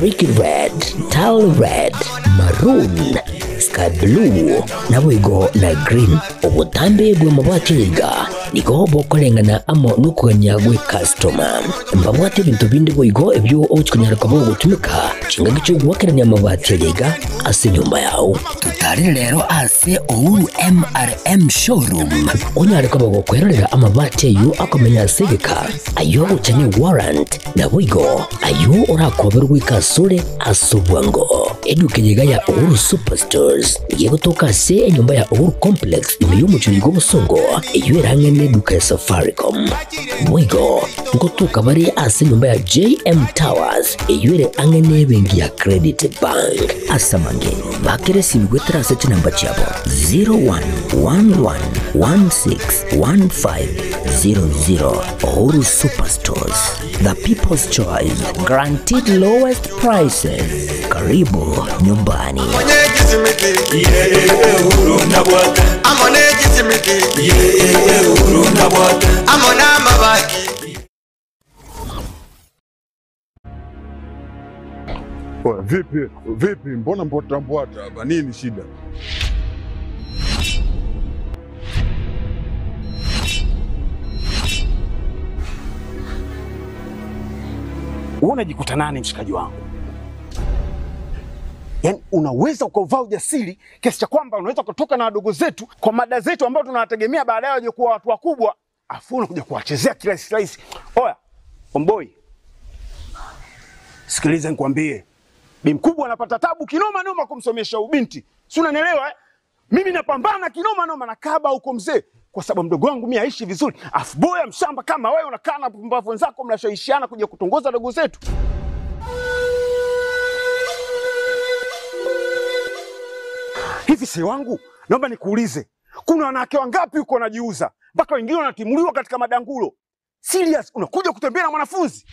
Brick red, Tile red, Maroon, Sky blue, naboigo na green. Obotambe bw'amabati iga nigo bokoreng'ana amo nokogania gw'ekastoma. Mbabwate ebinto binde boigo ebio ogochia konyara koba ogotumeka chingaki chi'ogoakerania amabati aria iga ase enyomba yao. Totarere rero ase Uhuru MRM Showroom onyare koba gokwerorera amabati ayio akomenya ase egeka, ayio agocha ne warrant, Naboigo ayio orakoberwe goika asore ase obwango. Eduka eye iga ya Uhuru Superstores nigo egotoka ase enyomba ya Uhuru Complex ime y'omochie oiga obosongo, eyio ere ang'e neduka ya Safaricom. Boigo ngotoka bare ase enyomba ya JM Towers eyio ere ang'e nebenki ya Credit Bank. Ase amange, bakera esimi goetera ase chinamba chiabo 0111161500. Uhuru Superstores, the people's choice, guaranteed lowest prices. Karibu nyumbani. Oya, vipi vipi, mbona mbwata mbwata hapa? Nini shida? Wewe unajikuta nani mshikaji wangu? Yaani unaweza ukauvaa ujasiri kiasi cha kwamba unaweza ukatoka na wadogo zetu kwa mada zetu ambao tunawategemea baadaye waje kuwa watu wakubwa, afu unakuja kuwachezea kirahisi rahisi. Oya, omboi, sikiliza nikwambie, bi mkubwa anapata tabu kinoma noma kumsomesha ubinti, si unanielewa eh? Mimi napambana kinoma noma na kaba huko mzee, kwa sababu mdogo wangu mimi aishi vizuri, afu boya mshamba kama wewe unakaa na pumbavu wenzako mnashawishiana kuja kutongoza dogo zetu. Hivi si wangu, naomba nikuulize, kuna wanawake wangapi huko wanajiuza mpaka wengine wanatimuliwa katika madangulo? Serious, unakuja kutembea na mwanafunzi?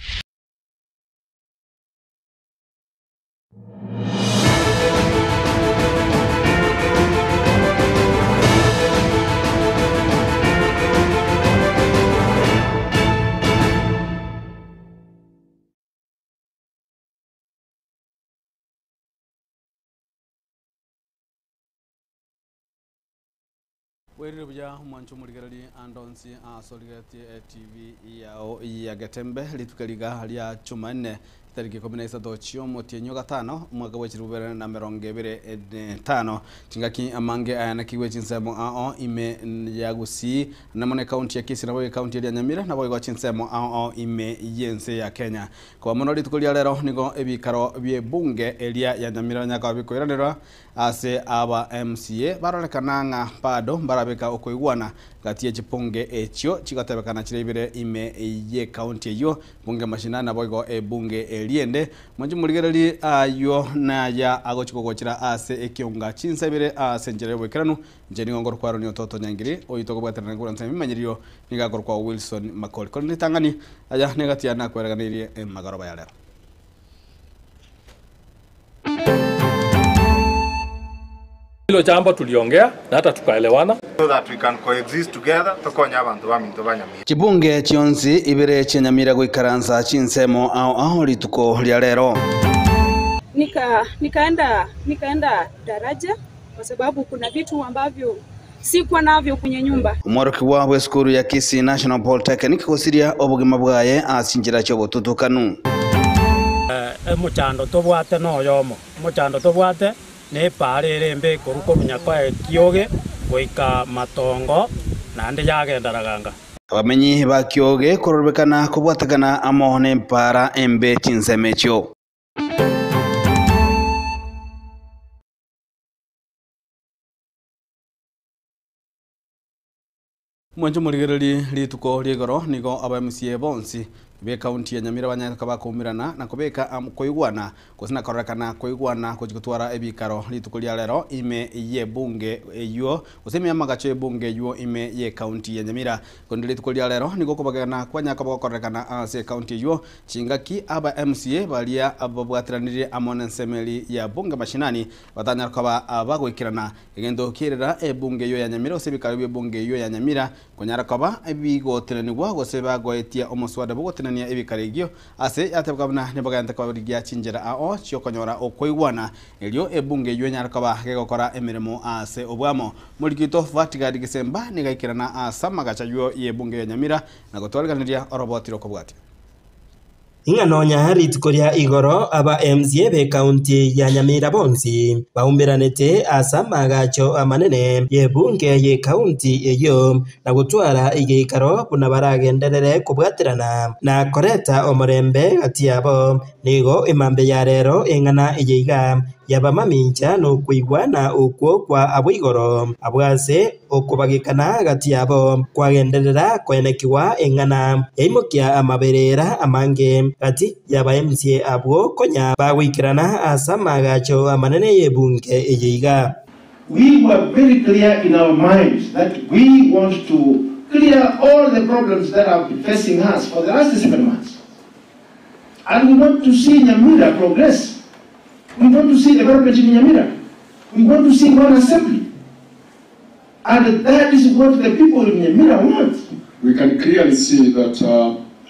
Bwerire buya mwancho morigereri ande onsi ase origeretie etv yao ya Getembe rituko riga ria Jumanne tariki ikomi na isato chiomotienyi gatano omwaka bwa chilifu bibere na emerongo ebere na etano chingaki amange aya nakigwe chinsemo ao ime ya Gusii namo ekaunti ya Kisii nabo ekaunti eria Nyamira nabo igo chinsemo ao ime y'ense ya Kenya. Koba mono rituko ria rero nigo ebikaro bi'ebunge eria ya Nyamira nyaka bikoiranerwa ase aba MCA barorekana ng'a bado mbarabeka okoigwana gati ye chibunge echio chigatebekana chire ibere ime y'ekaunti eyio bunge mashinani nabo igo ebunge eriende mwanchi morigereri ayio naya agochi kogochera ase ekionga chinsa ibere ase enchera y'oboikeranu inche nigo ngorokwa Aaron Ototo Nyangiri oyio tokobwaterana kura nse ememanyerio nigo akorokwa Wilson Makori korende ritang'ani aya negati yane nakwereganeirie emagoroba ya rero. Hilo jambo tuliongea na hata tukaelewana. So that we can coexist together tokonye abanto baminto ba Nyamira. Chibunge chionsi ibere chia Nyamira goikaransa chinsemo ao ao rituko ria rero. Nika, nikaenda nikaenda daraja kwa sababu kuna vitu ambavyo sikuwa navyo kwenye nyumba. Omworokigwa bw'esukuru ya Kisii National Polytechnic gosiria obogima bwaye ase chinchera chi'obotutukanu. Emochando tobwate noyomo, omochando tobwate nepaara ere embe ekorwa korunya kwa ekioge goika matongo naende yagenda raganga. Abamenyi ba Kioge korobekana kobwatekana amo nempaara embe chinsemo echio. Mwanche morigererie rituko ria igoro nigo aba MCA bonsi be county ya Nyamira banyareka bakoumerana na kobeka am koigwana gose na kororekana koigwana gochi gotwara ebikaro rituko ria rero ime ye bunge eywo gose ime y'amagacho ebunge eywo ime ye county ya Nyamira korende rituko ria rero nigo okobagana kwanyaka bogokorekana ase ecounty eywo chingaki aba MCA baria babwateranire amo na ensemeri ya bunge mashinani batanyara koba abagoikerana egento kierera ebunge eywo ya Nyamira gose ebikaro bia ebunge eywo ya Nyamira konyara koba ebigotenenigwa gose bagoetia omoswada bogotenenigwa. gotenenia ebikara egio ase yatebeka buna nibogente korigia chinchera ao chiokonyora okoigwana erio ebunge eywo enyare koba gegokora emeremo ase obwamo. Moriki oito Vatigari Gisemba nigo aikerana ase amagacho aywo y'ebunge ya Nyamira na gotwariganeria oroboti rokobwatia. Ing'a nonya rituko ria igoro aba MCA b'ekaunti ya Nyamira bonsi baumberanete ase amaagacho amanene y'ebunge y'ekaunti eyio na gotwara egeikaro buna baragenderere kobwaterana na koreta omorembe gati yabo. Nigo emambia ya rero eng'ana eye iga yabamamincha nokoigwana okwo kwa abwo igoro, abwo ase okobagekana gati yabo kwagenderera koenekigwa eng'ana yaimokia amaberera amange gati y'abaMCA abwo konya bagoikerana ase amaagacho amanene y'ebunge eye iga. We were very clear in our minds that we want to clear all the problems that have been facing us for the last 7 months. And we want to see Nyamira progress. We want to see development in Nyamira. We want to see one assembly. And that is what the people in Nyamira want. We can clearly see that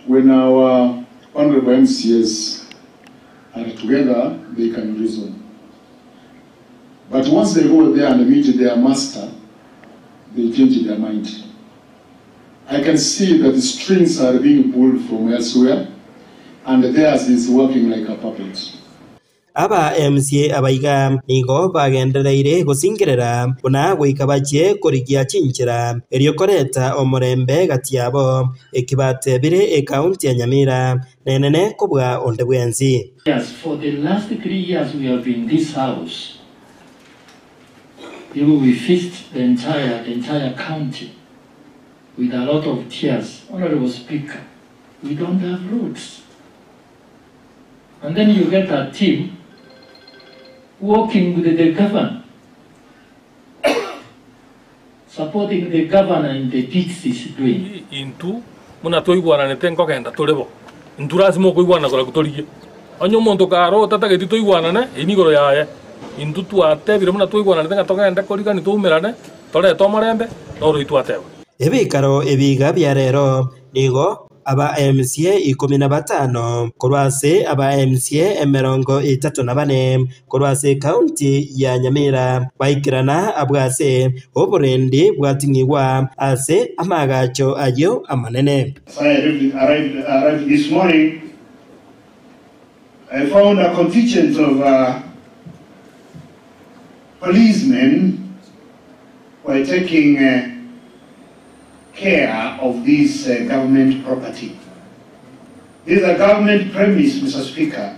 when our honorable MCAs are together, they can reason. But once they go there and meet their master, they change their mind. I can see that the strings are being pulled from elsewhere, and theirs is working like a puppet. Aba MCA abaiga nigo bagendereire gosingerera buna goika bachie korigia chinchera erio koreta omorembe gati yabo ekibatebire ekaunti ya Nyamira nenene kobwa onde bwensi. Yes, for the last 3 years we have been in this house. We faced the entire county with a lot of tears. Honorable Speaker, we don't have roads. And then you get a team working with the governor, supporting the governor in the deeds he's doing. Intu muna toigwananete nkogenda torebo intu lazima okoigwana kora kutorigie onye omonto karo otatageti toigwanane enigoro yaye intu twatebire muna toigwananete ng'a togende korigani toumerane torete omorembe noro itwateba. Ebikaro ebiga bia rero nigo aba MCA 15 korwase aba MCA 34 korwase county ya Nyamira baikirana abwase oburendi bwating'igwa ase amagacho ayo amanene. As I arrived this morning, I found a contingent of policemen were taking care of this government property. This is a government premise, Mr. Speaker.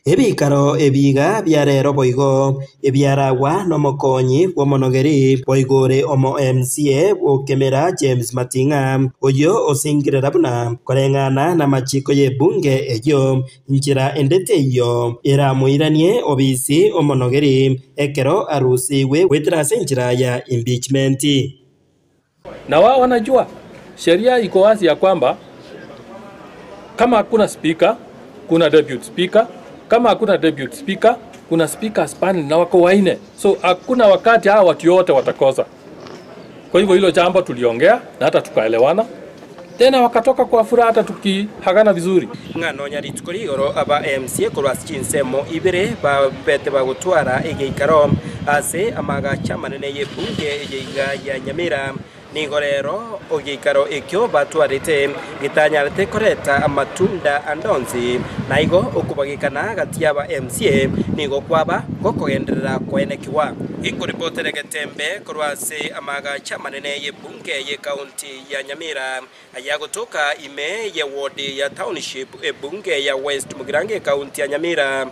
Ebikaro ebiga bia rero boigo ebiaragwa nomokonyi bw'omonogeri boigore omo MCA bwokemera James Matinga oyo osingirera buna koreng'ana na machiko y'ebunge eyo nchira endete iyo eramuiranie obisi omonogeri ekero arusiwe gweterase enchira ya impeachment. Na wao wanajua sheria iko wazi ya kwamba kama hakuna speaker kuna deputy speaker, kama hakuna deputy speaker kuna speakers panel na wako waine, so hakuna wakati hawa watu wote watakosa. Kwa hivyo hilo jambo tuliongea na hata tukaelewana tena, wakatoka kwa furaha hata tukihagana vizuri. Ng'ano nyarituko rigoro aba MCA korwa chinsemo ibere babete bagotwara egeikaro ase amagacha manene y'ebunge eyeiga ya Nyamira nigo rero ogeikaro ekio batwarete gitanyarete koreta amatunda andonzi na igo okubagikana gati aba MCA nigo kwaba gokogenderera kwenekiwa. Ikuripotere Getembe korwa ase amagacha manene y'ebunge ye county ya Nyamira ayagotoka ime ya ward ya township ebunge ya West Mugirango county ya Nyamira.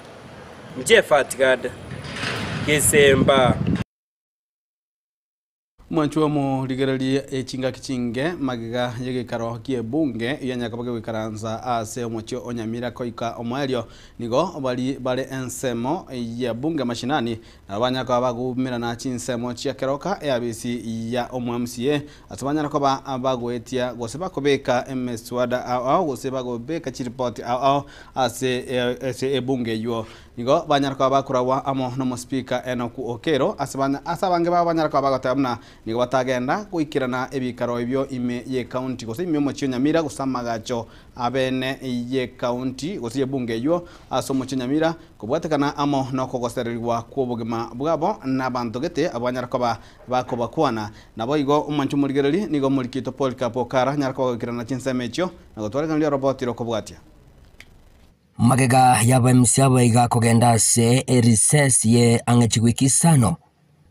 Mjefatigad Gisemba. Mwanchu murigererie echinga kichinge magiga yegekaro kiebunge yanyakabage gwikaranza ase omochio onyamira koika omwerio nigo bali bare ensemo ya bunge mashinani na banyaka bagumirana chinsemo chia keroka ABC ya omu MCA ase banyara ba bagwetia gose bakobeka emeswada ao gose bagobeka chiripoti ao ase ase ebunge yo nigo banyara bakurawa amo no speaker Enoku Okero ase banya ase abange babanyara bagotabna Nigo batagenda goikerana ebikaro ebio ime y'ekaunti gose ime y'omochie o Nyamira gose amagacho abene y'ekaunti gose y'ebunge eyio ase omochie o Nyamira kobwatekana amo nokogosererigwa kw'obogima bwabo nabanto gete abanyara koba bakobakwana. Naboigo omwanchi omorigereria nigo omoriki oito Polycarp Okara anyara koba goikerana chinsemo echio na gotwarekana rioroboti rokobwatia. Magega y'abaemisia abaiga kogenda ase erisesi ye ang'e chiwiki isano,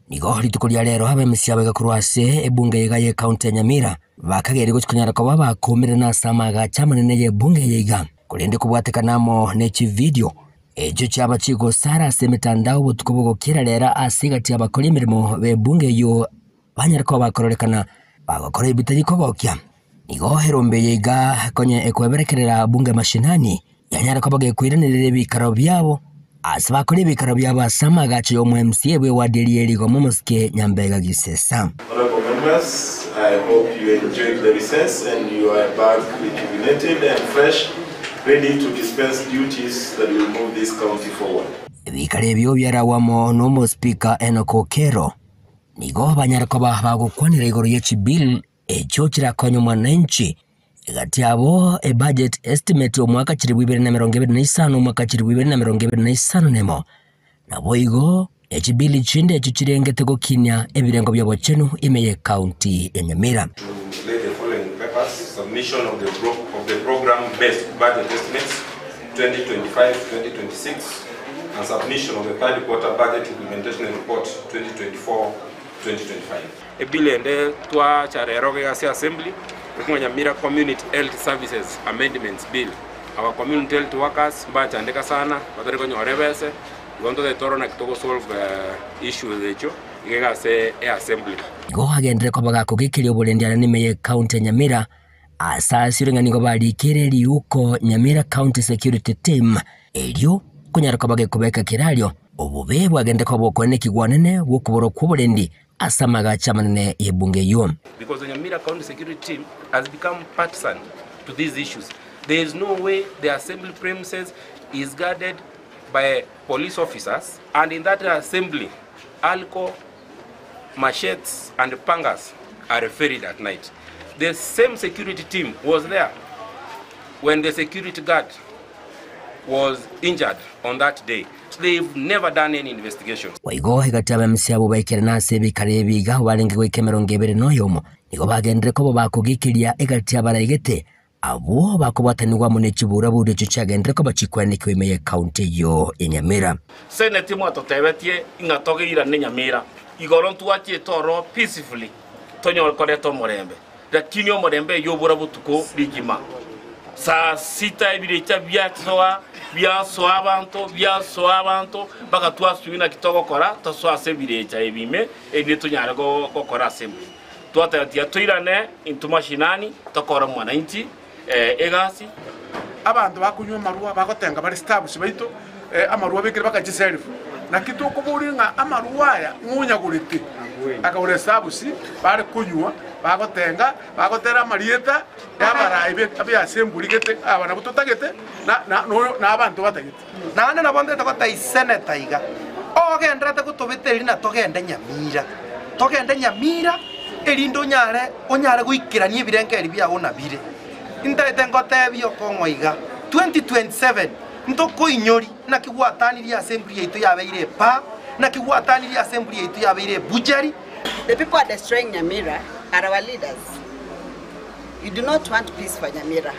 nigo rituko ria rero abaemisia abaiga korwa ase ebunge eye iga y'ecounty ya Nyamira bakageria gochia konyara koba bakomerana ase amaagacho amanene y'ebunge eye iga, korende kobwatekana amo ne chividio echio chiaba chigosara ase emetandao obotuko bogokera rero ase egati y'abakori emeremo b'ebunge eyio banyare koba bakororekana bagokora ebitari kogokia. Igo erombe eye iga konya ekweberekerera bunge mashinani, yanyara koba gekoiranereria ebikaro biabo, ase bakore ebikaro biabo ase amagacho y'omo MCA bw'ewadi eria erigoma omosike Nyambega Gisesa. Honourable members, I hope you enjoyed the recess and you are back rejuvenated and fresh, ready to dispense duties that will move this county forward. Ebikaro ebio biaragwe amo n'Omospeaker Enock Okello, nigo banyare koba bagokwanera igoro ye chibill Echio chirakonye omwananchi, egati yabo ebudget estimate omwaka chilifu ibere na emerongo ebere na isano omwaka chilifu ibere na emerongo ebere na isano nemo. Naboigo echibili chinde echio chirengete gokinia ebirengo bi'obochenu ime y'ecounty ya Nyamira. To lay the following papers, submission of the pro of the program based budget estimates 2025-2026 and submission of the third quarter budget implementation report 2024-2025. Ebill ende twacha rero iga ase assembly ekong'a Nyamira Community Health Services Amendments Bill. Our community health workers mbachandeka sana batari konyora ebese, igo ntotagete torore naki togo solve issues echio iga iga ase eassembly. Igo agenderere koba gakogekeria oborendi are nime ye county ya Nyamira ase asire ng'a nigo barikire riuko Nyamira County Security Team erio konyara koba gekobeka kerario obobe bwagenderere koba bokoenekigwa anene bw'okoborwa kw'oborendi ase amagacho amanene y'ebunge eyio. Because the Nyamira County Security Team has become partisan to these issues. There is no way the assembly premises is guarded by police officers and in that assembly alcohol, machetes and pangas are ferried at night. The same security team was there when the security guard was injured on that day. They've never done any investigation. Boigo egati y'abamisia abwo baikerana ase ebikaro ebi iga barenge goika emerongo ebere na oyomo, nigo bagenderire koba bakogikiria egati y'abaraigete abwo bakobwatanigwa amo ne chiburaburi echio chiagenderire koba chikwenekiwa ime y'ecounty eyio ya Nyamira. Senate mwatotebetie ing'a togeirane Nyamira, igoro ntwachiete ororo peacefully tonyore koreta omorembe. Lakini omorembe eyio obora botuko rigima. Saa sita ebirecha biasoa, biasoa abanto, biasoa abanto, mpaka twasubia naki togokora, tosoe ase ebirecha ebi ime, erinde tonyare gokora assembly. Twateba tiga toirane intwe mashinani, tokore omwananchi egasi. Abanto bakonywa amarwa bagotenga bare staffs baito amarwa abekire baka chiselifu. Naki tokoboria ng'a amarwa aya ng'o onyagorete? Akagora esabusi bare konywa, bagotenga, bagotera amarieta y'abarai b'easemburi gete, aba nabwo totagete, na abanto batagete. Naende nabo ntagete gotebia Senator iga, ogendererete gotobetereria na togende Nyamira, togende Nyamira erinde onyare onyare goikerania ebirengererio biago na bire. Ntagete ngotebie okong'o iga, 2027 ntokoinyori naki gwatanirie ase emburi yaito yabeire epaa, naki gwatanirie ase emburi yaito yabeire ebuchari. The people are destroying Nyamira are our leaders. You do not want peace for Nyamira.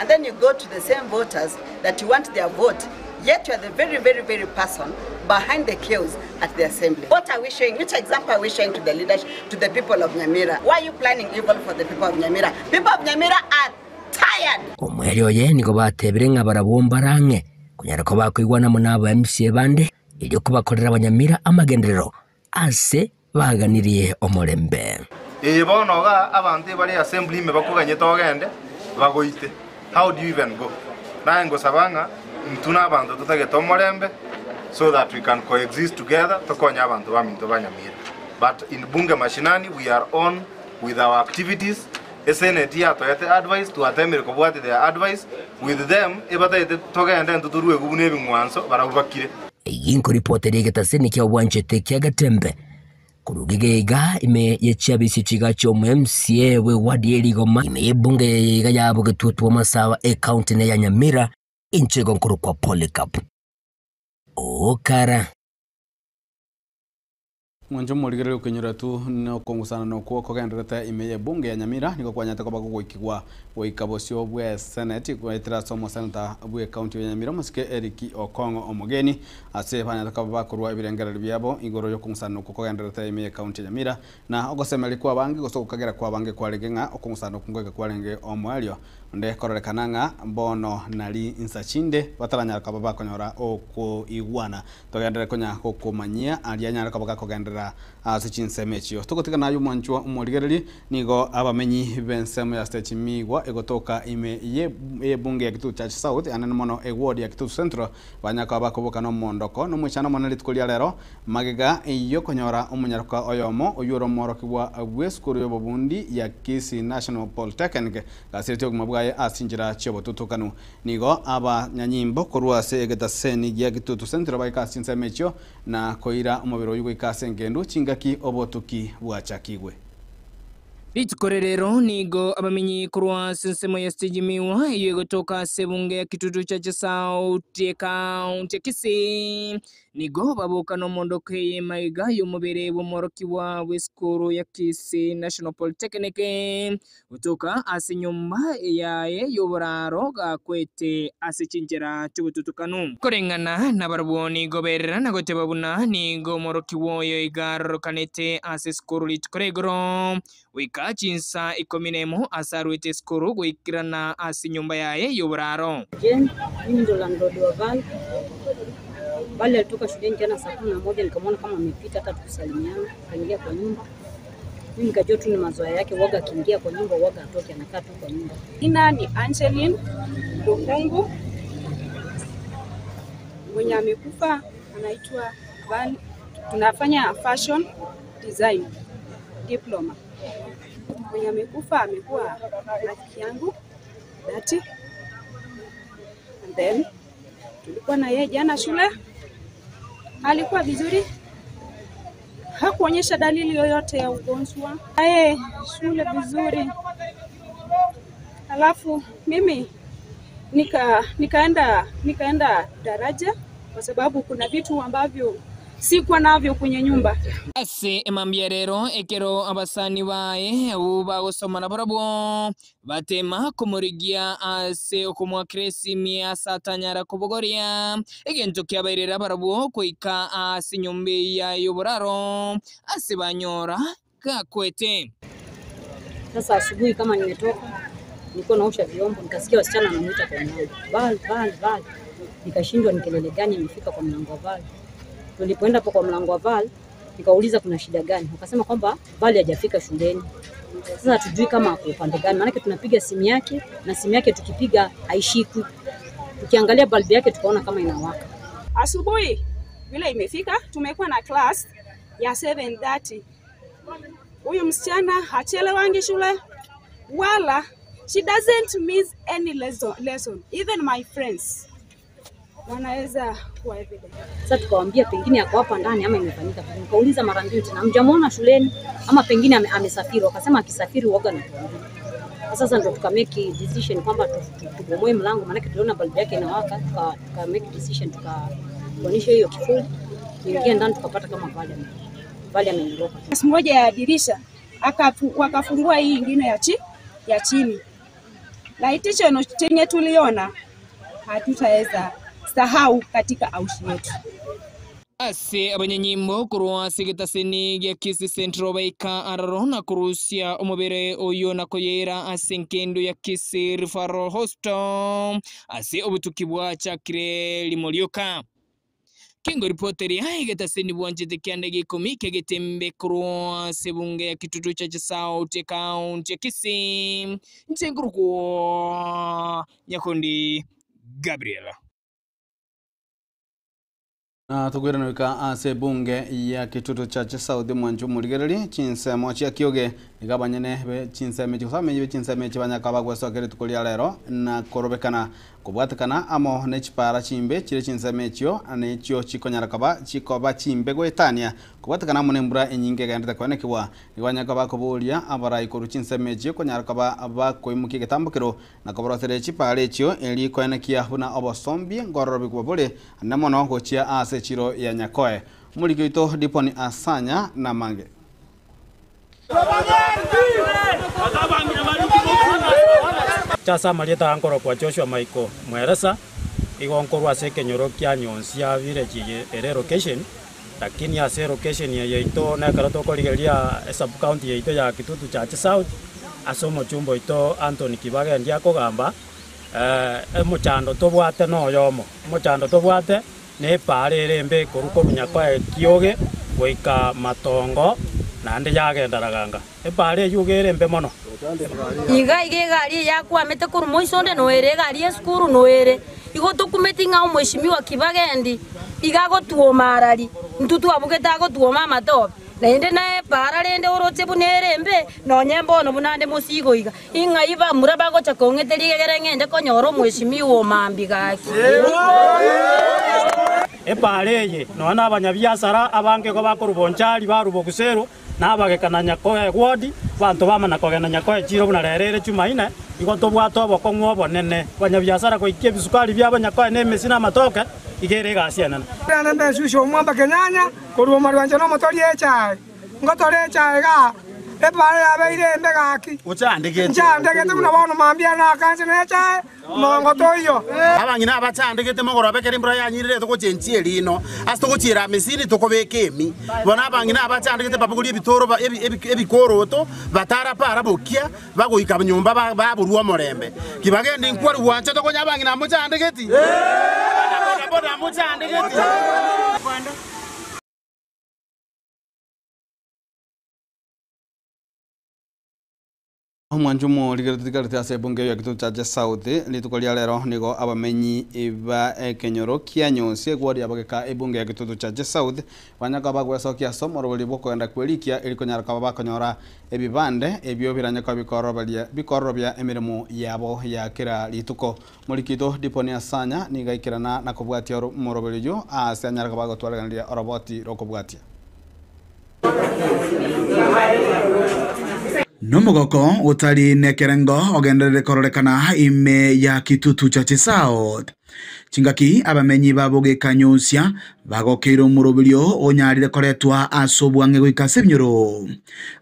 And then you go to the same voters that you want their vote, yet you are the very, very, very person behind the chaos at the assembly. What are we showing? Which example are we showing to the leadership, to the people of Nyamira? Why are you planning evil for the people of Nyamira? People of Nyamira are tired. Omoerio oye nigo batebire ng'a barabwo mbarang'e konyara koba bakoigwana amo n'aba MCA bande erio kobakorera abanyamira amagenderero ase baganirie omorembe. Ee bono iga abanto ebare assembly ime bakoganyete ogende, bagoite. How do you even go? Naye ngosaba ng'a intwe na abanto totagete omorembe so that we can coexist together tokonye abanto baminto ba Nyamira. But in Bunge mashinani we are on with our activities, Eseneti yatoete advice, twatemire kobwatia their advice, with them ebatagete togende intwe toruegwe buna ebing'wanso, barabwo bakire. Eyio nkoripota eria egetaseni kia obwanchete kia Getembe. Korwa gega ime ye chiabisi chiga chi'omo MCA bwe ward ye Rigoma ime y'ebunge eye iga ya Bogetutu Amasawa ecounty ne ya Nyamira inche igo nkorokwa Polycarp Okara. Mwanche omorigereria okenyora tu nokong'usana nokwo kogendererete ime y'ebunge ya Nyamira nigo kwanyarete koba gogoikigwa goika bosio bwe seneti goetera ase omoseneta bwe county ya Nyamira omosike Eric Okong'o Omogeni ase banyarete koba bakorwa ebirengererio biabo igoro yokong'usana okwo kogendererete ime ye county ya Nyamira na ogosemeria kwabange gose ogokagera kwabange kwarenge ng'a okong'usana okwo ngoika kwarenge omoerio onde kororekana ng'a bono nari insa chinde bataranyara koba bakonyora okoigwana. Togenderere konya gokomanyia aria anyare koba gakogenderera ase chinsemo echio. Togotiga naye omwanchwa omorigereria, nigo abamenyi b'ensemo ya Stage Migwa egotoka ime y'ebunge ya Kitutu Church South anene mono eward ya Kitutu Central banyare koba bakoboka nomondoko nomoichano omonene rituko ria rero magega yokonyora omonyaroka oyomo oyio ore omworokigwa bw'esukuru y'obobundi ya Kisii National Polytechnic gasiretie obogima bwaye ase chinchera chi'obotutukanu. Nigo abanyanyimbo korwa ase egetaseni gia Kitutu Central baika ase chinsemo echio na koira omobere oyio goika ase engendu chingaki obotuki bwachakigwe. Rituko rerero nigo abamenyi korwa ase ensemo ya Stage Miwa eyio egotoka ase ebunge ya Kitutu Church South ekaunti ya Kisii Nigo baboka nomondoka eye magega y'omobere bw'omworokigwa bw'esukuru ya Kisii National Polytechnic gotoka ase enyomba yaye y'oboraro gakwete ase chinchera chi'obotutukanu. Koreng'ana nabarabwo nigo berera na goteba buna nigo omworokigwa oyo iga arorokanete ase esukuru rituko ria igoro goika chinsa ikomi nemo ase arwete esukuru goikerana ase enyomba yaye y'oboraro. Jane, mimi ndo landlord wa Val. Val alitoka shuleni jana saa 11 nikamwona kama amepita hata tukusalimiana, akaingia kwa nyumba. Mimi nikajua tu ni mazoea yake, waga akiingia kwa nyumba waga atoke, anakaa tu kwa nyumba. Jina ni Angeline Lukungu, mwenye amekufa anaitwa Val. Tunafanya fashion design diploma. Mwenye amekufa amekuwa rafiki yangu dhati, and then tulikuwa na yeye jana shule, alikuwa vizuri, hakuonyesha dalili yoyote ya ugonjwa. Yeye shule vizuri, alafu mimi nika nikaenda nikaenda daraja kwa sababu kuna vitu ambavyo sikuwa navyo kwenye nyumba. Ase emambia rero ekero abasani baye abwo bagosoma nabarabwo batema komorigia ase okomoakera esimi ase atanyara kobogoria egento kiabairera barabwo goika ase enyomba eya y'oboraro ase banyora gakwete. Sasa asubuhi kama nimetoka nilikuwa naosha vyombo nikasikia wasichana wanamuita kwa mlango, Val, Val, Val. Nikashindwa ni kelele gani imefika kwa mlango wa Val. Tulipoenda hapo kwa mlango wa Val nikauliza kuna shida gani, wakasema kwamba Val hajafika shuleni. Sasa hatujui kama ako upande gani, maanake tunapiga simu yake na simu yake tukipiga haishikwi. Tukiangalia balbu yake tukaona kama inawaka. Asubuhi vile imefika, tumekuwa na class ya 7:30. Huyu msichana hachelewangi shule wala she doesn't miss any lesson. Even my friends wanaweza kuwa evident. Sasa tukawaambia pengine ako hapa ndani ama imefanyika vipi. Nikauliza mara mbili tena, hamjamuona shuleni ama pengine amesafiri? Wakasema akisafiri huaga anatuambia. Sasa ndo tuka make decision kwamba tubomoe mlango, maanake tuliona bulb yake inawaka, tuka make decision tukaonyesha hiyo kifuli, tuingie ndani tukapata kama Vale amenyoroka. Moja ya dirisha wakafungua hii ingine ya chini. Laitisho chenye tuliona hatutaweza sahau katika aushi yetu. Ase abanyanyimbo korwa ase egetaseni gia Kisii Central baika araro na korusia omobere oyo na koyera ase enkendo ya Kisii Referral Hospital ase obotuki bwachakire rimorioka. Kingo ripoti ya egetaseni bwanchete kianda gikomi kegetembe korwa ase ebunge ya Kitutu Church South County ya Kisii nchengurukwo Nyakundi Gabriela. Na tugwiranoika ase bunge ya Kitutu Church South mwanchu murigereri chinsemo chia kioge Iga abanyene be chinsemo echi gose abamenyi be chinsemo echi banyaka bagwesoka rituko ria rero na korobekana kobwatekana amo ne chipara chimbe chire chinsemo echio nechio chikonyara koba chikoba chimbe goetania kobwatekana amo nembura enyinge egenderete koenekiwa. Nigo banyaka bakoboria abarai korwa chinsemo echio konyara koba bakoimukia egetambokero na koborosera chipara echio eri koenekia buna obosombi ngororo bikuba bore ande mono gochia ase echiro ya Nyakoe. Omoriki oito Diponi Asanya na mange. Chasa amarieta ankoro kwa Joshua Michael Mweresa igo nkorwa ase ekenyoro kia Nyonsia village eye ere location, lakini ase location eye yaito nekero tokorigereria esub county yaito ya Kitutu Chache South ase omochumba oito Anthony Kibagendi akogamba omochando tobwate na oyomo, omochando tobwate na epara ere embe ekorwa korwa Nyakoe Kioge goika Matongo naende yagenda Raganga. Epara eyio iga ere embe mono. Iga iga egari eye yakwamete korwa moiso onde noere egari y'esukuru noere. Igo tokumeti ng'a omweshimiwa Kibagendi iga agotuoma arari, intwe twabugete agotuoma amatobe. Naende na epara rende oroche buna ere embe, nonye mbono buna ande mosigo iga. Ing'ai bamura bagocha kong'eteria egere ng'ende konyora omweshimiwa omambia gaki. Epara eye nonya na abanyabiasara abange igo bakorwa Bonchari barwa Boguseru, na abageka na Nyakoe ward, abanto bamana kogenda Nyakoe chiro buna rero ere Chumaine, igo tobwate obokong'u obonene. Abanyabiasara goikia ebisukari biabo Nyakoe na emesi na amatoke, iga ere egasi enene. Rende mbesusie omwamba kenyanya korwa omorwancha nomotoria echae, ngotore echae igaa, epara yabeire embe gaki. Nchandegete buna bono mambia nakanse nechae, omogongo toiyo. Abang'ina abachandegete mogoroba ekero embura yanyirire togochenchia erino, ase togochiera amisiri tokobeka emi. Bono abang'ina abachandegete babogorie ebitoro ebikoroto, batarapara bokia, bagoika nyomba baborwa omorembe. Kibagende inkwari gwancha tokonya abang'ina mochandegeti? Bodaboda mochandegeti? Omwancho omorigereria totigarete ase ebunge ya Kitutu Chache South rituko ria rero nigo abamenyi ba ekenyoro kia Nyonsi egwori abageka ebunge ya Kitutu Chache South banyaka bagwesokia ase omoroberi bw'okogenda kwerikia eri konyara koba bakonyora ebibande ebio biranyaka bikororobia emiremo yabo ya kera rituko. Morikito Diponi Asanya niga aikerana na kobwatia omoroberi oyio ase anyara koba agotwareganeria oroboti rokobwatia. Nomogoko otari nekerengo ogenderere kororekana ime ya Kitutu Chache South. Chingaki abamenyi babogekanyusia bagokeire omoroberio onyarire koretwa ase obwang'e goika ase ebinyoro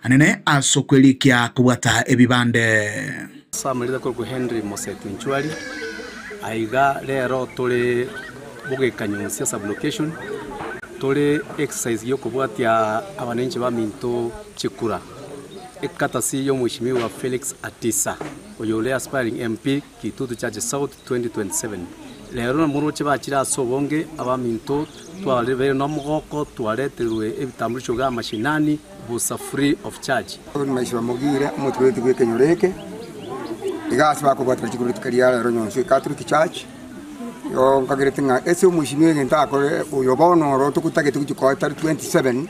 anene ase okwerikia kobwata ebibande. Samarita korokwa Henry Moseti Nchwari aiga rero tore bogekanyusia sublocation tore exercise yokobwatia abananchi baminto chikura ekatasi y'omweshimiwa Felix Atisa oyore aspiring MP Kitutu Chache South 2027 lero namuroche bachira ase obonge abaminto twarebere nomogoko twareterwe ebitambulisho bwa mashinani busa free of charge. Maisha mugire omotweti bw'ekenyoreke igasi bakobwatira chikuru tikaria rero Nyonsi Catholic Church yo nkagirete ng'a ase omweshimiwa egento akore oyo bono oro tokotagete gochikoa tari 27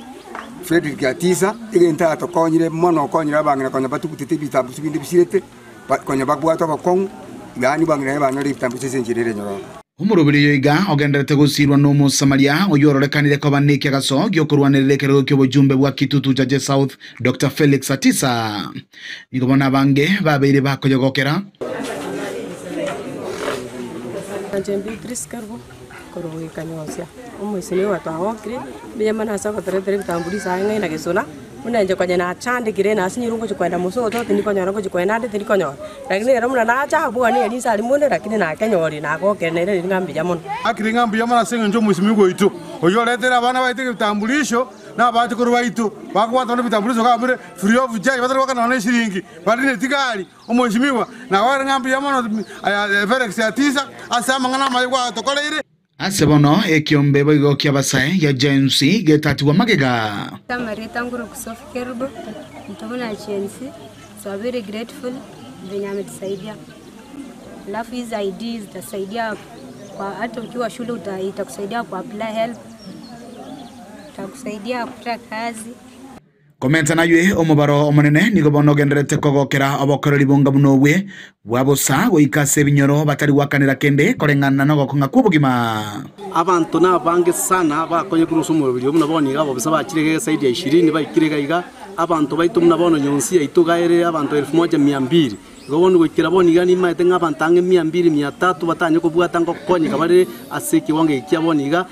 Frederick Atisa egento atokonyire mono okonyire abang'ina konya batugutete ebitambusu binde bisirete konya babwate obokong'u yaani bang'ina banyore ebitambusu ase enchera ere nyororo. Omoroberi oiga ogenderete gosirwa n'Omosamaria oyo ororekanire koba nekiagaso giokorwanerera ekerogo ki'obojumbe bwa Kitutu Chache South Dr. Felix Atisa. Nigo bono abange babeire bakoyogokera. Nche Beatrice Kerubo korwa Gikanyonsia omweshimiwa twagokire mbuya mono ase ogotoretera ebitambulisho aye ng'ai na gesona buna inche konya nachandekire nasinyirwe ngochi kwenda mosoto tindikonyora ngochi kwenda ande tindikonyora lakini rero buna nacha abwo niga rinsa aria mono lakini nakenyorire nagokire nere riria ng'a mbuya mono. Akire ng'a mbuya mono ase eng'encho omweshimiwa oito oyio oretere abana baito ebitambulisho na abachokoro baito bakobwatana ebitambulisho kabere free of charge batari goakanana na eshiringi bari na etigari. Omweshimiwa nagokire ng'a mbuya mono Felix Atisa ase amang'ana amaye gwatokoreire. Ase bono ekiombe boigo ki'abasae ya Gen Z getatigwa magega. Amareta nguru Sophie Kerubo, ntobona Gen Z, so very grateful venye ametusaidia. Alafu hizi ID zitasaidia kwa hata ukiwa shule itakusaidia ku apply help, itakusaidia kupata kazi. Komenta naywe omobaro omonene nigo bono ogendererete kogokera obokoreri bonga buna obwe bwa bosa goika ase ebinyoro batari gwakanera kende koreng'ana na ogokong'a kwa obogima. Abanto nabange sana bakonyekire ase omoroberi oyo buna bono iga ababisa bachire iga esaidi ya ishirini baikire iga iga, abanto baito buna bono nyonsi yaito iga ere abanto elfu moja mia mbili. Igo bono goikera bono iga nimaete ng'a abanto ang'e mia mbili mia tatu batanye kobwata ngokonyeka bare ase ekewango eke kia bono iga.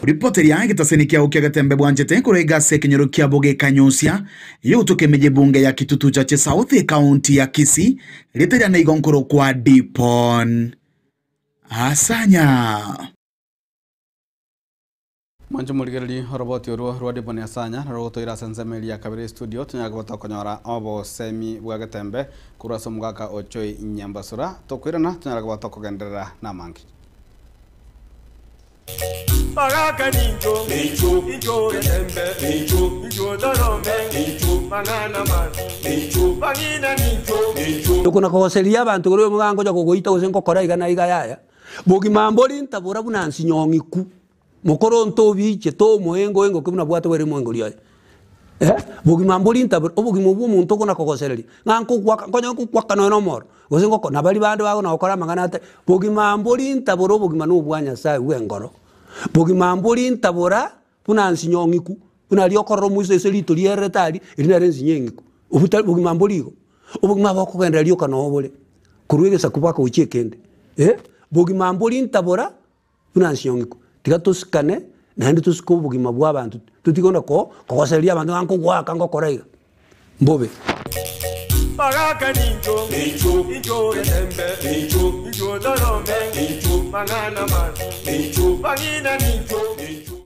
Ripoti eria egetaseni kiao kia Getembe bwanchete korwa iga ase ekenyoro kiabo gekanyusia yogotoka emeji ebunge ya Kitutu Chache South ekaunti ya Kisii rieta riane igo nkorokwa Dipon Asanya. Mwanche morigererie oroboti orwo rwa Dipon Asanya narogotoira ase ensemo eria ya kabere estudio tonyare koba tokonyora obosemi bwa Getembe korwa ase omogaka o Joy Nyambasura tokoirana tonyare koba tokogenderera namange. Bagaka nincho, nincho, nincho getembe, nincho, nincho torome, nincho, mang'ana masi, nincho, bang'ina nincho, nincho. Okona kogoseria abanto igoro y'omogango ocha kogoita gose ngokora iga na iga yaya, bogima mbori ntabora buna nsinyong'iku, mokoro ntobiche tomoengo engoke buna bwate bwere omoengori oye eh, bogima mbori ntabora obogima obwo omonto okona kogosereria, ng'a nkogoaka nkonye nkogoaka nonye na omoro, gose ngoko na baria bande bagona gokora amang'ana ate, bogima mbori ntabora obogima na obwa Nyasaye bwa engoro. Bogima mbori ntabora buna nsinyong'iku, buna aria okorora omoiso ase rito riererete aria, erio nere ensinyo eng'iku. Obwo tari bogima mbori igo, obogima bokogenderera rioka noo bore, korwa egesaku mpaka gochia ekende eh, bogima mbori ntabora buna nsinyong'iku. Tiga tosikane, naende tosike obogima bwa abanto, totige onde ko kogosereria abanto ng'a nkogoaka ngokora iga, mbobe. Bagaka nincho, nincho, nincho getembe, nincho, nincho torome, nincho, mang'ana masi, nincho, bang'ina nincho, nincho.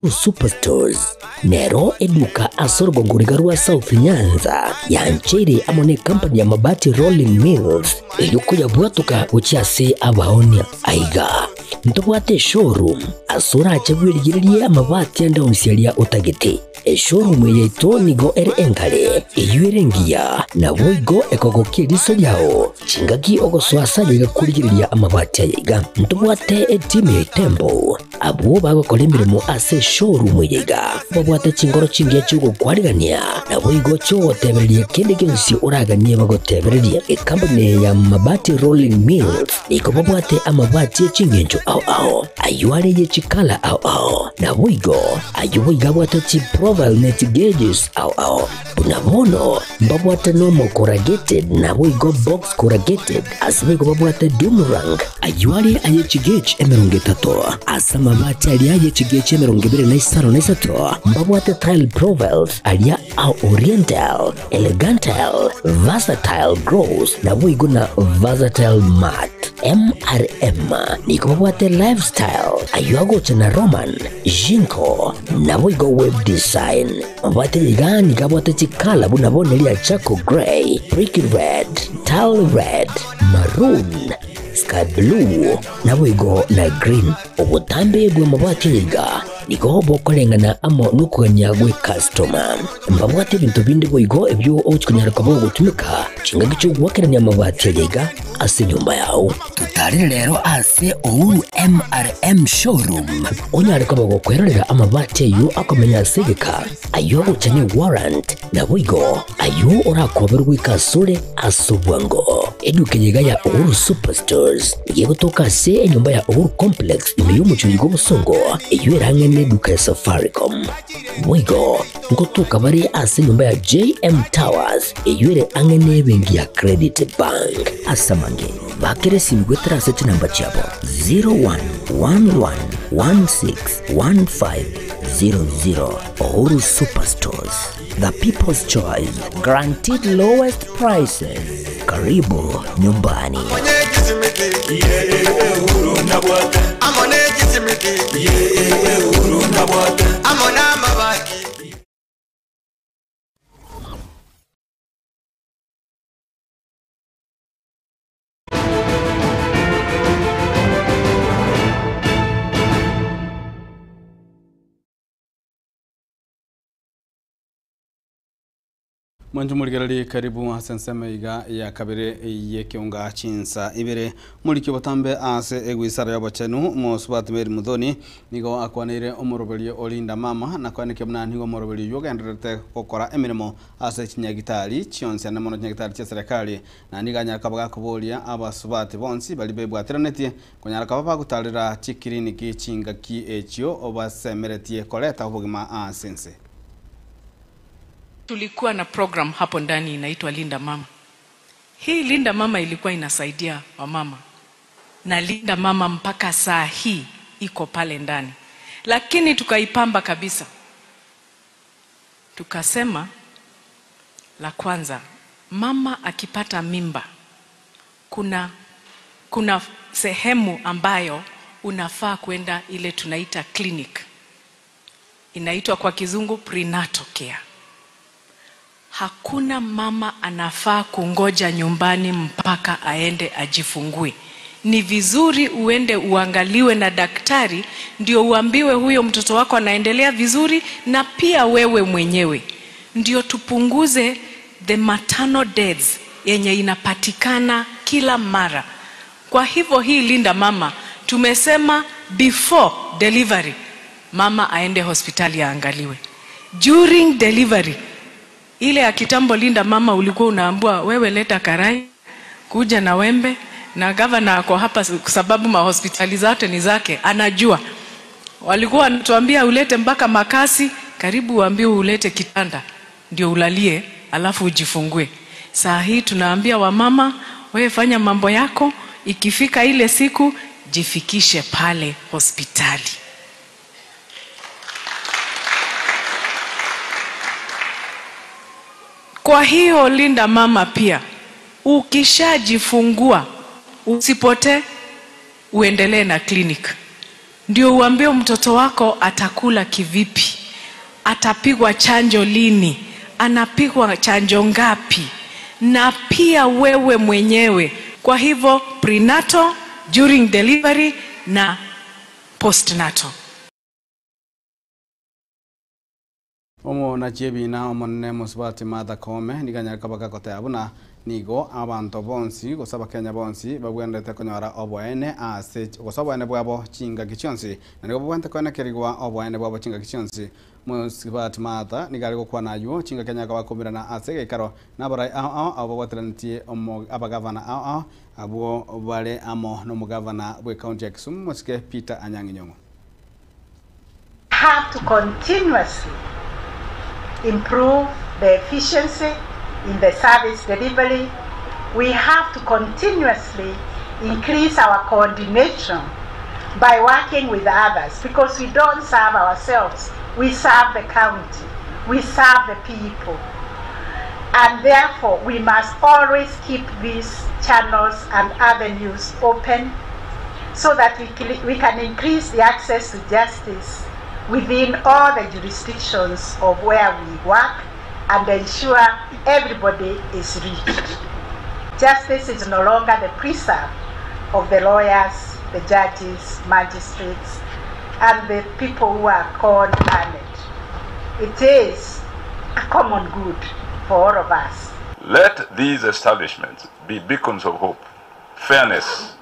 Superstores nero eduka ase orogongo riga rwa South Nyanza yancheire amo ne company ya Mabati Rolling Mills eyio koyabwatoka gochia ase abaonia. Aiga ntobwate eshowroom ase orache bwerigererie amabati ande onsi aria otagete. Eshowroom eye yaito nigo ere enkare, eyio ere engiya, naboigo ekogokia eriso riao chingaki ogosoa ase aye iga korigereria amabati aya iga. Ntobwate etimu ya Itembo Abwo bagokora emeremo ase eshowroom eye iga babwate chingoro chingiya chi'ogokwarigania, naboigo chi'ogotebereria kende gionsi oraganie bagotebererie. Ekampuni eye ya Mabati Rolling Mills nigo babwate amabati e chingencho ao ao, ayio are ye chikala ao ao, naboigo ayio boigo abwate chiprofile ne chigauges ao ao. Buna bono mbabwate normal corrugated naboigo box corrugated, ase boigo babwate doomerang, ayio are aye chigauge 30, ase amabati aria aye chigauge 25, mbabwate tile profiles aria a oriental, elegantal, versatile gloss naboigo na versatile matte. MRM nigo babwate lifestyle, ayio agocha na Roman, Jinko, naboigo web design. Mabwate iga nigo abwate chikala buna bono eria charcoal grey, brick red, tile red, maroon, sky blue, naboigo na green. Obotambe bw'amabati aya iga nigo bokoreng'ana amo nokogania gwe customer. Mbabwate ebinto binde boigo ebio ogochi konyara koba ogotumeka chingaki chi'ogoakerania amabati aya iga ase enyomba yao. Totarere rero ase Uhuru MRM Showroom onyare koba gokwerorera amabati ayio akomenya ase egeka, ayio agocha ne warrant, naboigo ayio orakoberwe goika asore ase obwango. Eduka eye iga ya Uhuru Superstores nigo egotoka ase enyomba ya Uhuru Complex ime y'omochie oyo bw'obosongo eyio erang'e neduka ya Safaricom. Boigo ngotoka bare ase enyomba ya JM Towers eyio ere ang'e nebenki ya Credit Bank. Ase amange, bakera esimi goetera ase chinamba chiabo 0111161500. Uhuru Superstores, the people's choice, guaranteed lowest prices. Karibu nyumbani. Mwancho morigereri karibu ase ensemo iga ya kabere y'ekeunga chinsa ibere moriki obotambe ase egwisara y'obochenu mosubati Mary Muthoni nigo akwaneire omoroberio orinda mama na koenekia buna nigo omoroberio oywo ogendererete gokora emeremo ase chinyagitari chionsi ande mono chinyagitari chia serikali na nigo anyare koba gakoboria abasubati bonsi baria bebwateranetie konyara koba bagotarera chikiriniki chingaki echio basemeretie koreta obogima ase ense. Tulikuwa na program hapo ndani inaitwa Linda Mama. Hii Linda Mama ilikuwa inasaidia wamama, na Linda Mama mpaka saa hii iko pale ndani, lakini tukaipamba kabisa. Tukasema la kwanza, mama akipata mimba kuna sehemu ambayo unafaa kwenda, ile tunaita clinic, inaitwa kwa kizungu prenatal care. Hakuna mama anafaa kungoja nyumbani mpaka aende ajifungue. Ni vizuri uende uangaliwe na daktari, ndio uambiwe huyo mtoto wako anaendelea vizuri, na pia wewe mwenyewe, ndio tupunguze the maternal deaths yenye inapatikana kila mara. Kwa hivyo hii Linda Mama tumesema before delivery mama aende hospitali aangaliwe. During delivery ile ya kitambo Linda Mama ulikuwa unaambiwa wewe leta karai, kuja na wembe, na gavana ako hapa kwa sababu mahospitali zote ni zake, anajua. Walikuwa wanatuambia ulete mpaka makasi, karibu uambiwe ulete kitanda ndio ulalie alafu ujifungue. Saa hii tunaambia wamama, wewe fanya mambo yako, ikifika ile siku jifikishe pale hospitali. Kwa hiyo Linda Mama pia, ukishajifungua usipotee, uendelee na clinic, ndio uambie mtoto wako atakula kivipi, atapigwa chanjo lini, anapigwa chanjo ngapi, na pia wewe mwenyewe. Kwa hivyo prenatal, during delivery na postnatal. Omo na chebina omonene mosubati Martha Koome niganyare koba gagoteba buna nigo abanto bonsi gose abakenya bonsi babwenerete konyora oboene ase gose oboene bwabo chingaki chionsi na nigo babwenerete koenekerigwa oboene bwabo chingaki chionsi. Mosubati Martha nigo are gokwana aywo chingaki anyare koba akomirana ase egeikaro na abarai ao ao abo babwateranetie abagavana ao ao abwo bare amo na omogavana bwa ekaunti ya Kisumu mosike Peter Anyang'i Nyong'o. Have to continuously improve the efficiency in the service delivery. We have to continuously increase our coordination by working with others, because we don't serve ourselves, we serve the county, we serve the people. And therefore, we must always keep these channels and avenues open so that we can increase the access to justice within all the jurisdictions of where we work and ensure everybody is reached. Justice is no longer the preserve of the lawyers, the judges, magistrates, and the people who are called learned. It is a common good for all of us. Let these establishments be beacons of hope, fairness,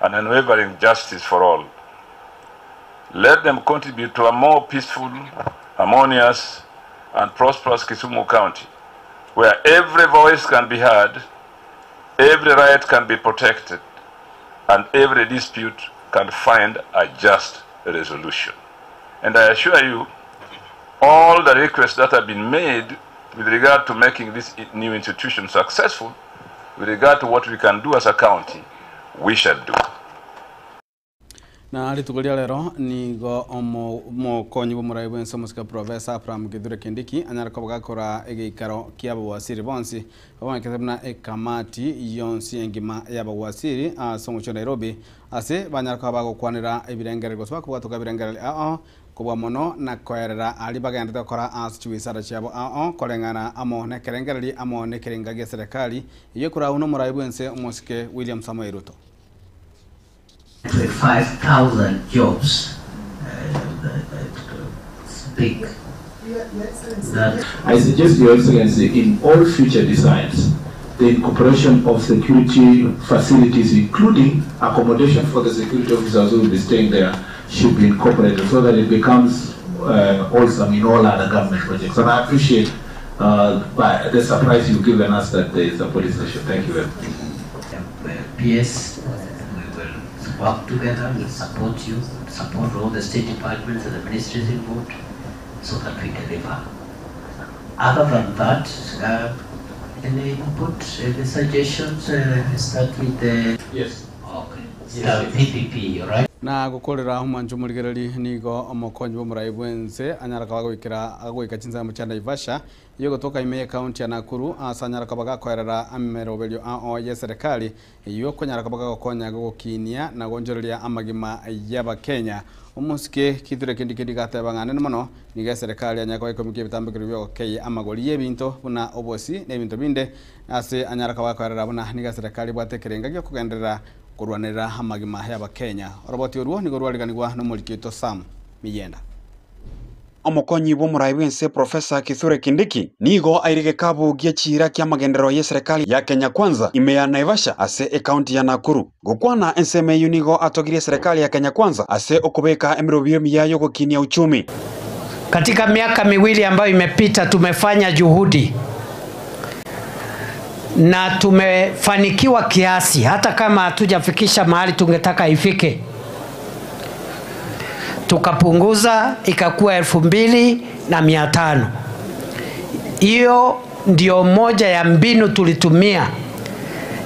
and unwavering justice for all. Let them contribute to a more peaceful, harmonious, and prosperous Kisumu County, where every voice can be heard, every right can be protected, and every dispute can find a just resolution. And I assure you, all the requests that have been made with regard to making this new institution successful, with regard to what we can do as a county, we shall do. Na rituko ria rero nigo omokonyi bw'omorai bwense omosike Professor Abraham Kithure Kindiki anyare koba gakora egeikaro kia abawasiri bonsi babonekete buna ekamati yonsi engima y'abawasiri ase omochie wa Nairobi ase banyare koba bagokwanera ebirengererio gose bakobwatoka ebirengererio ao kobua mono na koerera aria bagendete gokora ase chiwisara chiabo ao koreng'ana amo na ekerengererio amo na ekerenga gia serikali eywo ekorau na omorai bwense omosike William Samoei Ruto. 5,000 jobs, it's big. That I suggest, Your Excellency, in all future designs, the incorporation of security facilities, including accommodation for the security officers who will be staying there, should be incorporated so that it becomes wholesome in all other government projects. And I appreciate by the surprise you've given us that there is a police station. Thank you very much. PS, we will work together, we'll support you, support all the state departments and the ministries involved so that we deliver. Other than that, any input, any suggestions? Start with the... Yes. Okay. Start with PPP, all right? Na gukorera omwancho omorigereri nigo omokonyi bwa omorai bwense anyara koba agoikera agoika chinsemo chia Naivasha iyo gotoka ime ekaunti ya Nakuru ase anyara koba gakoerera ameroberio ao ya serikali iyo okonyara koba gagokonya gogokinia na gonchoreria amagima ya abakenya omosike kithure kindi kindi gateba ng'a mono niga eserikali anyara koba ekomikia ebitambekero bia ogokei amagori ya ebinto buna obosi na ebinto binde ase anyara koba gakoerera buna niga eserikali ebwate ekerenga gia okogenderera korwanera amagima ya abakenya oroboti orwo nigo rwariganigwa na omorikito Sam Miyenda. Omokonyi bwa omorai bwense Profesa Kithure Kindiki nigo aire gekabu gia chira kia magenderero ya serikali ya Kenya Kwanza ime ya Naivasha ase ekaunti ya Nakuru. Gokwana ensemo eyu nigo atogirie serikali ya Kenya Kwanza ase okobeka emirobio miyayo gokinia uchumi. Katika miaka miwili ambayo imepita tumefanya juhudi na tumefanikiwa kiasi, hata kama hatujafikisha mahali tungetaka ifike. Tukapunguza ikakuwa 2500. Hiyo ndio moja ya mbinu tulitumia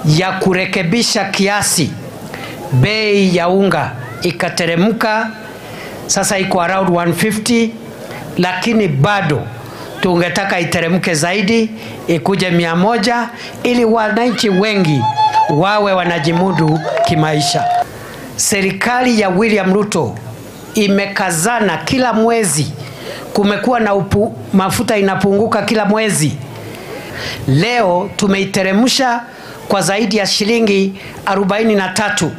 ya kurekebisha kiasi bei ya unga ikateremka, sasa iko around 150, lakini bado tungetaka iteremke zaidi ikuje 100 ili wananchi wengi wawe wanajimudu kimaisha. Serikali ya William Ruto imekazana kila mwezi, kumekuwa na mafuta inapunguka kila mwezi. Leo tumeiteremsha kwa zaidi ya shilingi 43.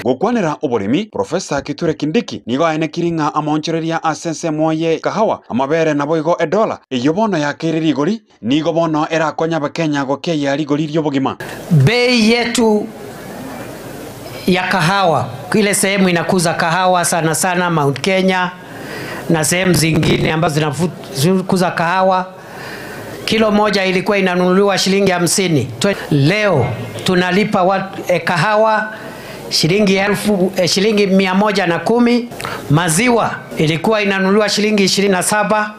Gokwanera oboremi Profesa Kithure Kindiki nigo aenekiri ng'a amaonchoreria ase ensemo ye kahawa amabere nabo igo edola eyo bono yakeire rigori nigo bono erakonya abakenya gokeia rigori ri'obogima. Bei yetu ya kahawa, ile sehemu inakuza kahawa sana sana Mount Kenya na sehemu zingine ambazo zinakuza kahawa, kilo moja ilikuwa inanunuliwa shilingi 50. Leo tunalipa kahawa shilingi shilingi 110. Maziwa ilikuwa inanunuliwa shilingi 27,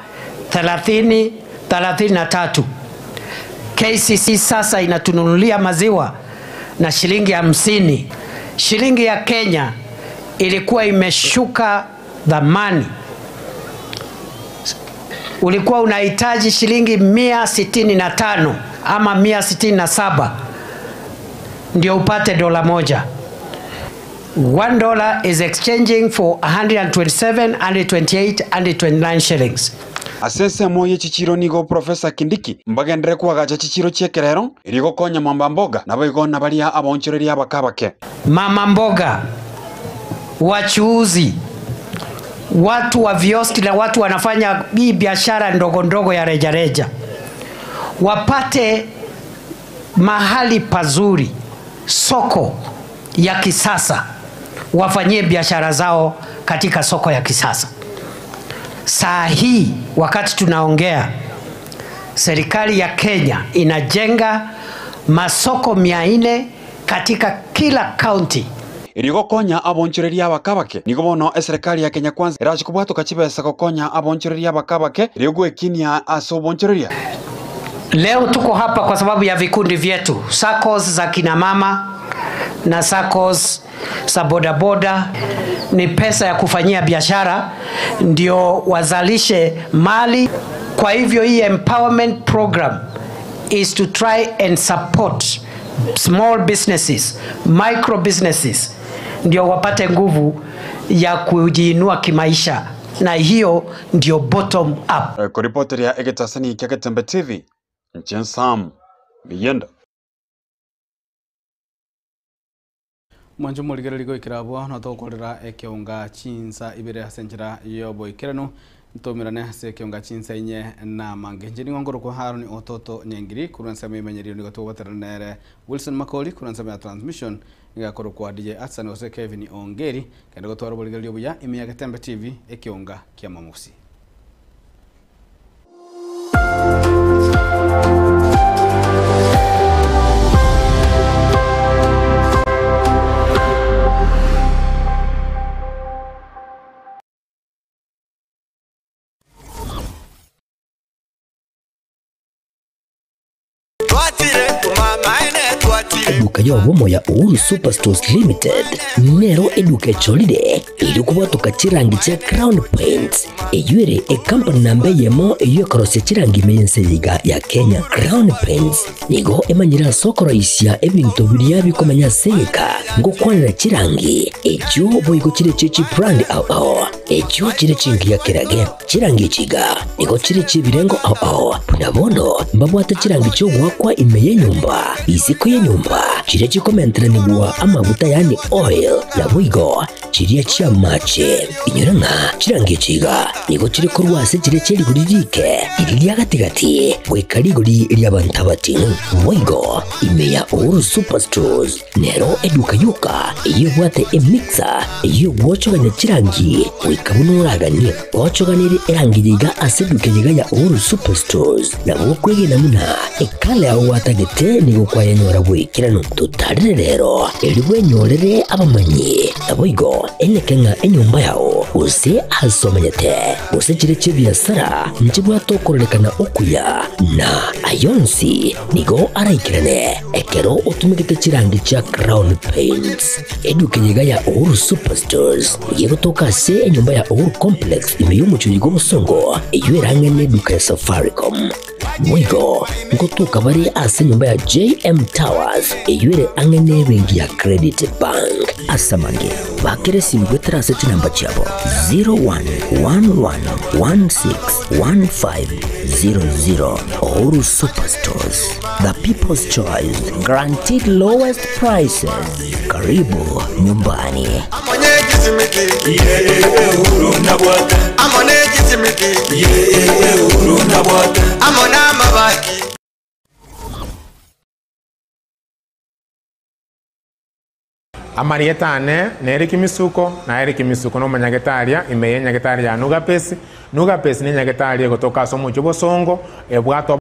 30, 33. KCC sasa inatununulia maziwa na shilingi 50. Shilingi ya Kenya ilikuwa imeshuka dhamani. Ulikuwa unahitaji shilingi 165 ama 167 ndio upate dola moja. $1 is exchanging for 127, 128, 129 shillings. Ase ensemo ye chichiro nigo Profesa Kindiki mbagendere kwagacha chichiro chiekerero erigokonya mama mboga nabo igo nabaria abaonchoreria abakabake. Mama mboga, wachuuzi, watu wa vioski na watu wanafanya hii biashara ndogo ndogo ya rejareja wapate mahali pazuri, soko ya kisasa, wafanyie biashara zao katika soko ya kisasa. Saa hii wakati tunaongea, serikali ya Kenya inajenga masoko 400 katika kila county. Erigokonya abonchoreria abakabake nigo bono eserikali ya Kenya Kwanza erachikobwatoka chibesa gokonya abonchoreria abakabake erigwekinia ase obonchoreria. Leo tuko hapa kwa sababu ya vikundi vyetu, SACCOS za kina mama na SACCOS za bodaboda. Ni pesa ya kufanyia biashara ndio wazalishe mali. Kwa hivyo hii empowerment program is to try and support small businesses, micro businesses, ndio wapate nguvu ya kujiinua kimaisha, na hiyo ndio bottom up. Kuripoteria egetasani kia Getembe TV, Nchen Sam Miyenda. Mwancho morigereri goikera abwo notogokorera ekeonga chinsa ibere ase enchera yoboikeranu Ntomirane ase ekionga chinsa inye na mange nche nigo nkorokwa Haron Ototo Nyangiri korwa ensemo emenyerio nigo togobaterana nere Wilson Makori korwa ensemo ya transmission nigo akorokwa DJ Atsan gose Kevin Ongeri kende gotwara oborigereria obuya ime ya Getembe TV ekionga kia Mamusi. Eduka y'obomo ya Uhuru Superstores Limited nero eduka echorire eri kubwatoka chirangi chia Crown Paints eywo ere ekampani namba eyemo eywo ekorosia chirangi ime y'ense yiga ya Kenya. Crown Paints nigo emanyire ase okoroisia ebinto biria bikomenya ase egeka ngokwanera chirangi echio boigo chire chie chibrand ao ao echio chire chingiya kerage chirangi echiga nigo chire chiebirengo ao ao buna bono mbabwate chirangi chiogwakwa ime y'enyomba isiko y'enyomba chiria chikomenteranigwa amaguta yani oil naboigo chiria chia mache inyora ng'a chirangi echiga nigo chiri korwa ase chiria chia rigori rike riri ria gatigati goika rigori ria abanto abating'u boigo ime ya Uhuru Superstores nero eduka yoka eywo ebwate emixer eywo egwochogania chirangi goika buna oraganie gochoganere erangi yiga ase eduka yiga ya Uhuru Superstores nabo okwegena buna ekala yago gwatagete nigo kwayenyora bwekirano totarire rero eri bwenyorere abamanyi naboigo eneke ng'a enyomba yago gose ase omanyete gose chire chia ebiasara nchibwate okorerekana okuya na ayonsi nigo araikirane ekero otumegete chirangi chia Crown Paints eduka yiga ya Uhuru Superstores yegotoka ase enyomba ya Uhuru Complex ime y'omochori gwa obosongo eywo erang'ene eduka ya Safaricom Mwigo ngotoka bari ase enyomba ya JM Towers eywo ere ang'e na ebenki ya Credit Bank ase amange bakere esimu gwetera ase chinamba chiabo 0111161500 Uhuru Superstores the people's choice guaranteed lowest prices karibu nyumbani. Amarietane na Eric Misuko na Eric Misuko no omonyagetaria ime ya enyagetari ya Nugapesi. Nugapesi na enyagetari egotoka ase omochie o Bosongo ebwate.